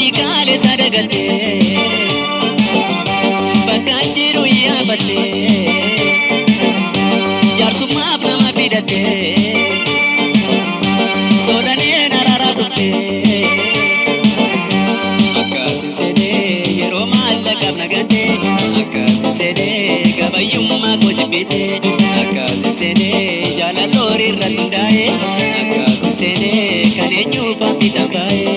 Badii kaaleessa dagattee bakka jiru yaafattee jaarsummaaf nama fidattee sodaneen araaraaf dhuftee akkasin seenee yeroo maallaqaaf nagattee akkasin seenee gabayyummaa koo jibbitee akkasin seenee jaalala horii irratti hundaa'ee akkasin seenee kan eenyuufaan fiixaan baa'ee.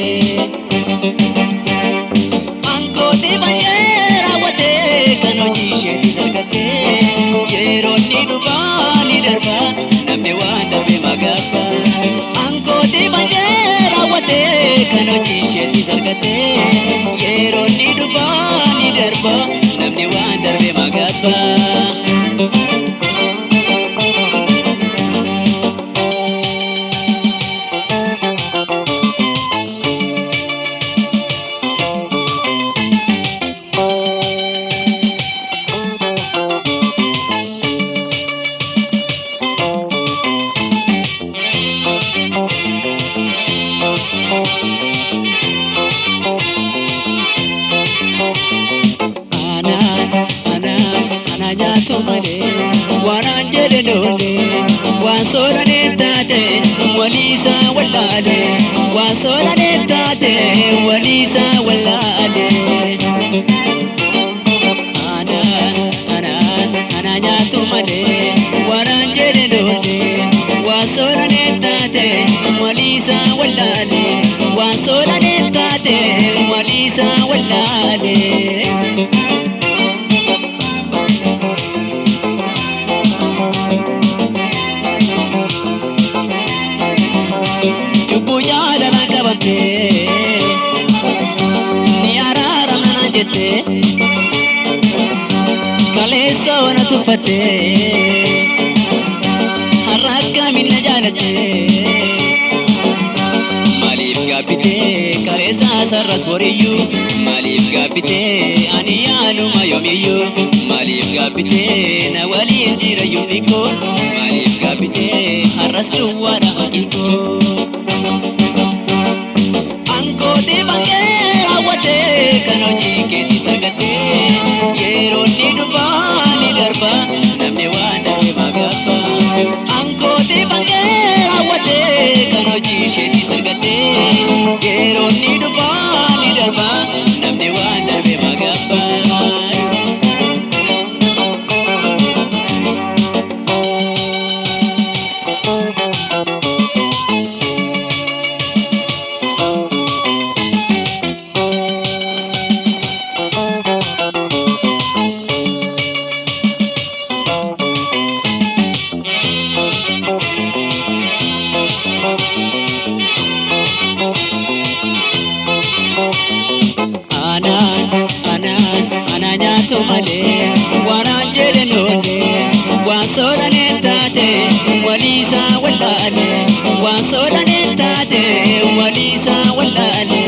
Ankooti baay'ee raawwatee kan hojii isheetis argattee yeroo inni dhufaa ni darba namni waan darbe magaabba. Ankooti baay'ee raawwatee kan hojii isheetis argattee yeroo inni dhufaa ni darba namni waan darbe magaabba. Anaan anaan anaa nyaatu malee waan jedhe loole waan soorane taate waliisa wallaale waan soorane taate waliisa wallaale. Anaan anaan anaa nyaatu malee waan jedhe loole waan soorane taate waliisa wallaale waan soorane taate waliisa wallaale. Cubbuu jaalalaan qabamtee ni araaramna naan jettee kaleessa ona tuffattee har'a akkamiin na jaalattee maaliif gaabbitee kaleessa sarras boriyyuu maaliif gaabbitee ani yaanuma yoomiyyuu maaliif gaabbitee na waliin jira yuunikoo maaliif gaabbitee har'as duwwaadha hojiikoo. Ankooti bakkee raawwatee kan hojii keetti argattee yeroo inni dhufaa ni darba namni waan darbe magaabba. Ankooti bakkee raawwatee kan hojii isheetti argattee yeroo inni dhufaa ni darba namni waan darbe magaabba. Anaan anaan anaa nyaatu malee waan jedhe loole waan soorane taate waliisa wallaale waan soorane taate waliisa wallaale.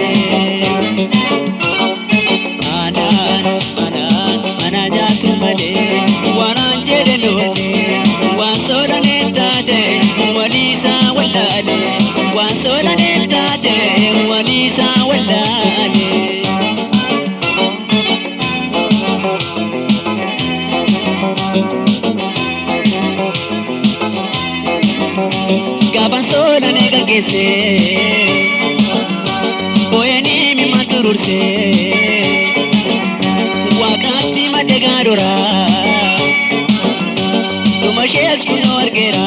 Anaan anaan anaa nyaatu malee waan jedhe loole waan soorane taate waliisa wallaale waan soorane taate waliisa wallaale. Gaafan soolane gaggeesse booyanii mimmaan tururse waaqaatti madde gaadora dhuma ishees kunoo argeera.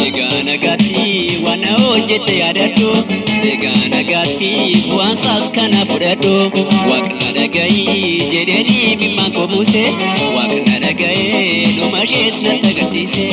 Egaa nagaatti waan na hojjette yaadadhu egaa nagaatti bu'aan saas kana fudhadhu waaqna dhaga'ii jedheenii mimmaan koo buuse waaqna dhaga'ee dhuma ishees natti agarsiise.